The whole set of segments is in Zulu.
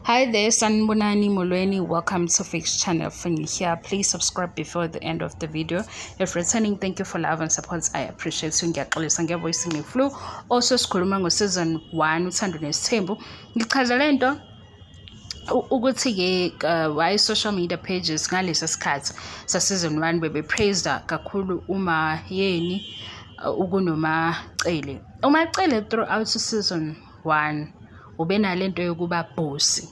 Hi there, Sanibonani Molweni. Welcome to Fix Channel. When you're here, please subscribe before the end of the video. If returning, thank you for love and support. I appreciate you. Ngiyaxolisa nge-voice nge-flu. Also sikhuluma ngo-season 1 Uthando Nesithembu. Ngichaza le nto ukuthi-ke why social media pages ngalesa sikhathi sa-season 1 bebe-praised kakhulu uMaYeni ukunoMaCele. UMaCele throughout season 1 ubenalento yokuba bossy.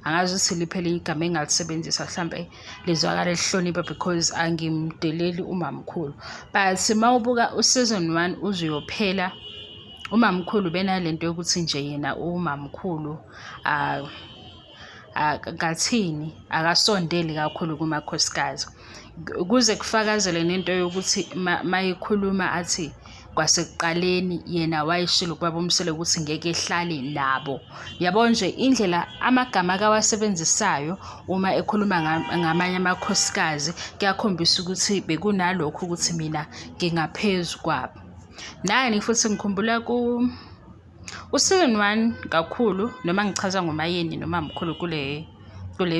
Angazi ukuthi liphi elinye igama engingalisebenzisa, mhlampe lizwakala lihlonipha, because angimdeleli umamkhulu, but uma ubuka u-season 1 uze uyophela, umamkhulu benalento yokuthi nje yena umamkhulu ngathini, akasondeli kakhulu kumakhosikazi, kuze kufakazele nento yokuthi mayekhuluma athi kwasekuqaleni yena wayeshilo kubaba uMseleku ukuthi ngeke ehlale nabo. Yabo nje indlela amagama akawasebenzisayo uma ekhuluma ngamanye amakhosikazi kuyakhombisa ukuthi bekunalokhu ukuthi mina ngingaphezu kwabo. Nani futhi ngikhumbula ku u-season 1 kakhulu, noma ngichaza ngoMaYeni noma mkhulu kule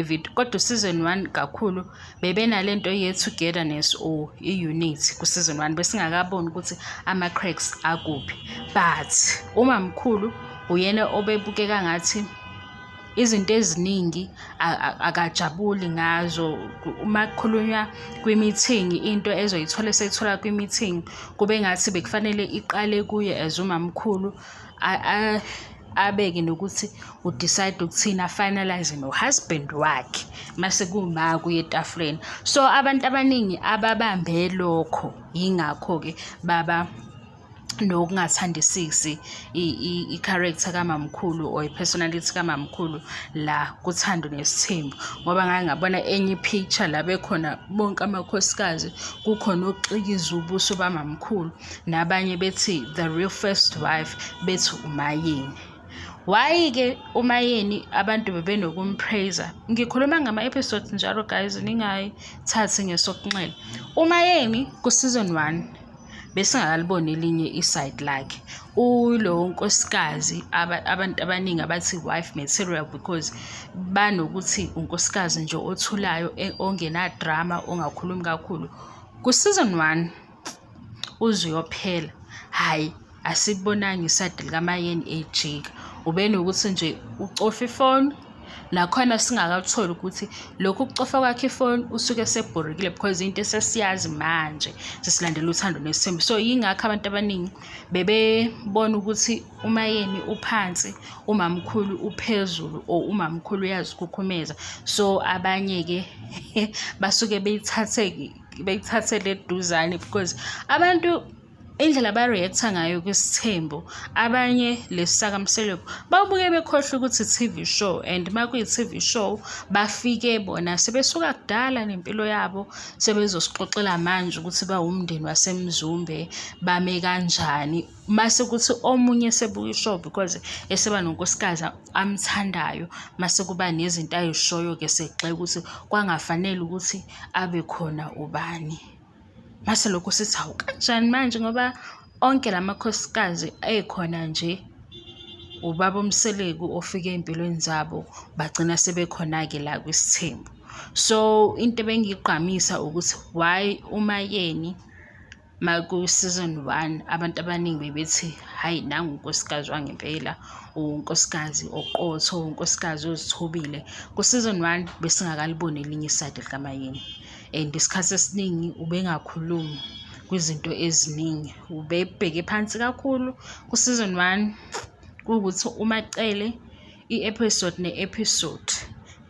video, kodwa u-season 1 kakhulu bebenalento ye-togetherness or i-unity. Ku-season 1 besingakaboni ukuthi ama-cracks akuphi, but umamkhulu uyena obebukeka ngathi izinto eziningi akajabuli ngazo. Uma kukhulunywa kwi-meeting, into ezoyithola eseyithola kwi-meeting kube ngathi bekufanele iqale kuye as umamkhulu, abeke nokuthi u-decide ukuthini, a-finalize no-husband wakhe, mase kuma kuye etafuleni. So abantu abaningi ababambe lokho, yingakho-ke baba nokungathandisisi i-character kamamkhulu or i-personality kamamkhulu la kuThando Nesithembu, ngoba ngake ngabona enye i-picture la bekhona bonke amakhosikazi, kukhona oxikiza ubuso bamamkhulu, nabanye bethi the real first wife, bethi uMaYeni. Why-ke uMaYeni abantu bebenokum-praise? Ngikhuluma ngama-episodes njalo guys, ningayithathi ngesokunxele. UMaYeni ku-season 1 besingakaliboni elinye i-side lakhe. Ulowo nkosikazi abantu abaningi abathi wife material, because banokuthi unkosikazi nje othulayo, ongena-drama, ongakhulumi kakhulu. Ku-season 1 uze uyophela, hhayi, asikubonanga i-side likaMaYeni ejika. Ubenokuthi nje ucofa ifoni, nakhona singakatholi ukuthi lokhu kucofa kwakhe ifoni usuke esebhorekile, because into esesiyazi manje sesilandela Uthando Nesithembu. So yingakho abantu abaningi bebebona ukuthi uMaYeni uphansi, umamkhulu uphezulu, or umamkhulu uyazikhukhumeza. So abanye-ke basuke beyithathe beyithathele eduzane, because abantu indlela aba-react-a ngayo kwisithembu, abanye lesi sakaMseleku, babuke bekhohlwa ukuthi i-TV show, and uma kuyi-TV show bafike bona sebesuka kudala nempilo yabo, sebezosixoxela manje ukuthi bawumndeni waseMzumbe, bame kanjani. Mase kuthi omunye esebuka i-show because eseba nonkosikazi amthandayo, mase kuba nezinto ay'shoyo-ke, segxeka ukuthi kwangafanele ukuthi abe khona ubani. Mase lokhu sithi, hawu, kanjani manje, ngoba onke lamakhosikazi ekhona nje, ubaba uMseleku ofike ey'mpilweni zabo, bagcina sebekhona-ke la kwisithembu. So into ebengiyigqamisa ukuthi why uMaYeni maku-season 1 abantu abaningi bebethi, hhayi, nangu unkosikazi wangempela, unkosikazi oqotho, unkosikazi ozithobile. Ku-season 1 besingakaliboni elinye i-side likaMaYeni, and isikhathi esiningi ubengakhulumi kwizinto eziningi, ubebheke phansi kakhulu ku-season 1. Kuwukuthi uMaCele i-episode ne-episode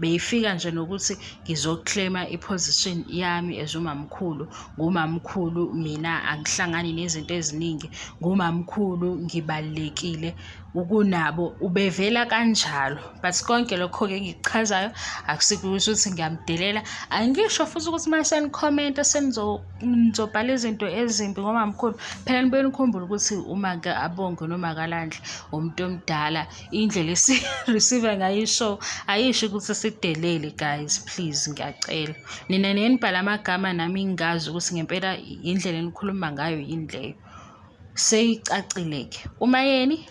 beyifika nje nokuthi ngizo-claim-a i-position yami as umamkhulu, ngumamkhulu mina, angihlangani nezinto eziningi, ngumamkhulu, ngibalulekile ukunabo, ubevela kanjalo. But konke lokho-ke engikuchazayo akusikho ukuthi ngiyamdelela. Angisho futhi ukuthi uma seni-comment-a senizobhala izinto ezimbi ngomamkhulu. Phela nibuye nikhumbule ukuthi uma-ke abonge noma kaLandle umuntu omdala, indlela esi-receive ngayo i-show ayisho ukuthi sidelele. Guys, please, ngiyacela nina niye nibhale amagama, nami ngingazi ukuthi ngempela indlela enikhuluma ngayo yini leyo. Seyicacile-ke, uMaYeni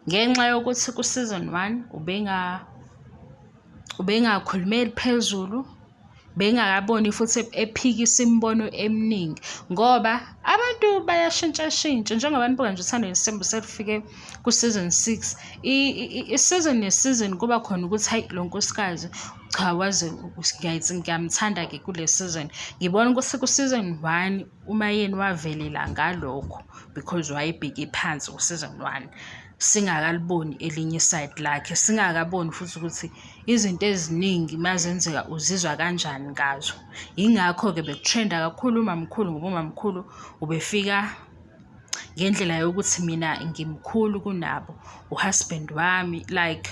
ngenxa yokuthi ku-season 1 ubenga Ubengakhulumeli phezulu, bengakaboni futhi ephikisa imibono eminingi ngoba abantu bayashintshashintsha njengoba nibuka nje uThando Nesithembu selufike ku-season 6. I-season ne-season kuba khona ukuthi hayi lo nkosikazi cha waze ngiyamthanda-ke kule season. Ngibona ukuthi ku-season 1 uMayeni wavelela ngalokho because wayebheke phansi ku-season 1 singakaliboni elinye isayidi lakhe, singakaboni futhi ukuthi izinto eziningi mazenzeka uzizwa kanjani ngazo. Yingakho-ke bekutrenda kakhulu umamkhulu ngoba umamkhulu ubefika ngendlela yokuthi mina ngimkhulu kunabo, uhusband wami like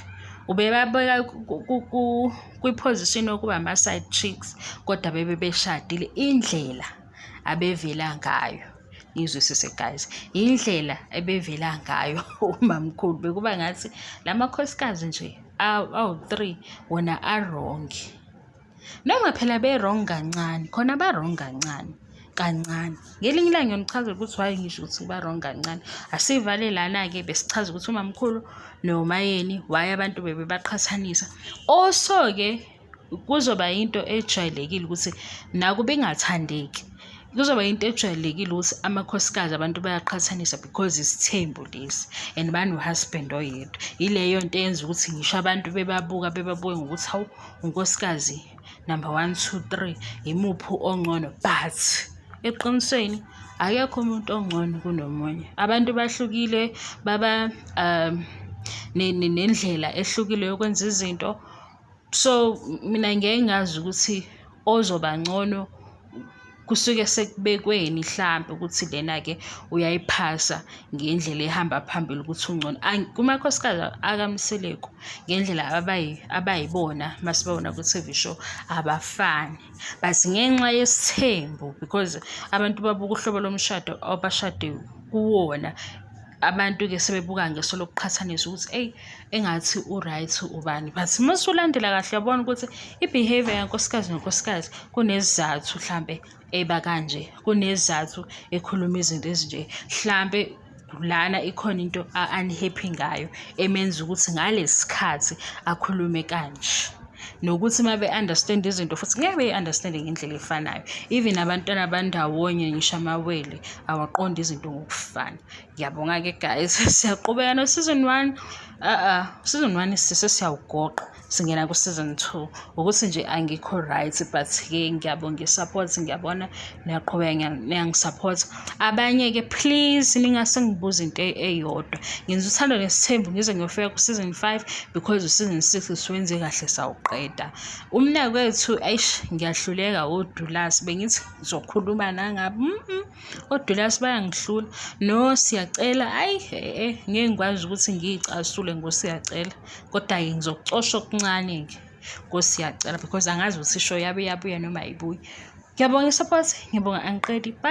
ubebabeka kwi-position yokuba ama-side chicks kodwa bebe beshadile. Indlela abevela ngayo, niyizwisise guys, indlela ebevela ngayo umamkhulu bekuba ngathi la makhosikazi nje awu-three wona a-wrong. Noma phela be-wrong kancane, khona ba-wrong kancane, kancane. Ngelinye ilanga ngiyonichazela ukuthi why ngisho ukuthi ba-wrong kancane. Asivale lana-ke besichaza ukuthi umamkhulu noMayeni why abantu bebebaqhathanisa. Also-ke kuzoba yinto ejwayelekile ukuthi nakuba ingathandeki, kuzoba yinto ejwayelekile ukuthi amakhosikazi abantu bayaqhathanisa because isithembu lesi and bano-husband oyedwa. Yileyo nto eyenza ukuthi ngisho abantu bebabuka bebabuke ngokuthi hawu unkosikazi number one, two, three, imuphi ongcono, but eqinisweni akekho umuntu ongcono kunomunye. Abantu bahlukile, baba nendlela ehlukile yokwenza izinto. So mina ngeke ngazi ukuthi ozoba ngcono kusuke sekubekweni hlampe ukuthi lena-ke uyayiphasa ngendlela ehamba phambili ukuthi ungcono. Kumakhosikazi akaMseleku ngendlela abayibona masibabona ku-T_V show abafani, but ngenxa yesithembu because abantu babuka uhlobo lomshado abashade kuwona, abantu-ke sebebuka ngeso lokuqhathanisa ukuthi eyi engathi u-right ubani, but uma usulandela kahle uyabona ukuthi i-behaviour yankosikazi nonkosikazi kunesizathu hlampe eba kanje, kunesizathu ekhuluma izinto ezinje, hlampe lana ikhona into a-unhappy ngayo emenza ukuthi ngalesi sikhathi akhulume kanje. Nokuthi uma be-understand izinto futhi ngeke beyi-understand-e ngendlela efanayo. Even abantwana bandawonye ngisho amawele awaqondi izinto ngokufana. Ngiyabonga-ke guys, siyaqhubeka no-season 1. Season 1 sesiyawugoqa singena ku-season 2. Ukuthi nje angikho right but-ke ngiyabonga i-support, ngiyabona niyaqhubeka niyangi-support. Abanye-ke please ningase ngibuze into eyodwa. Ngenza uThando Nesithembu ngize ngiyofika ku-season 5 because u-season 6 siwenze kahle sawuqeda. Umnakwethu eish ngiyahluleka oDulasi, bengithi ngizokhuluma nangabo. ODulasi bayangihlula. No Siyacela, ayi ngeke ngikwazi ukuthi ngiyicasule ngoSiyacela. Kodwa-ke ngizokucosha okuncane-ke ngoSiyacela because angazi ukuthi ishow yabe iyabuya noma ayibuyi. Ngiyabonga i-support, ngiyabonga angiqedi. Bye.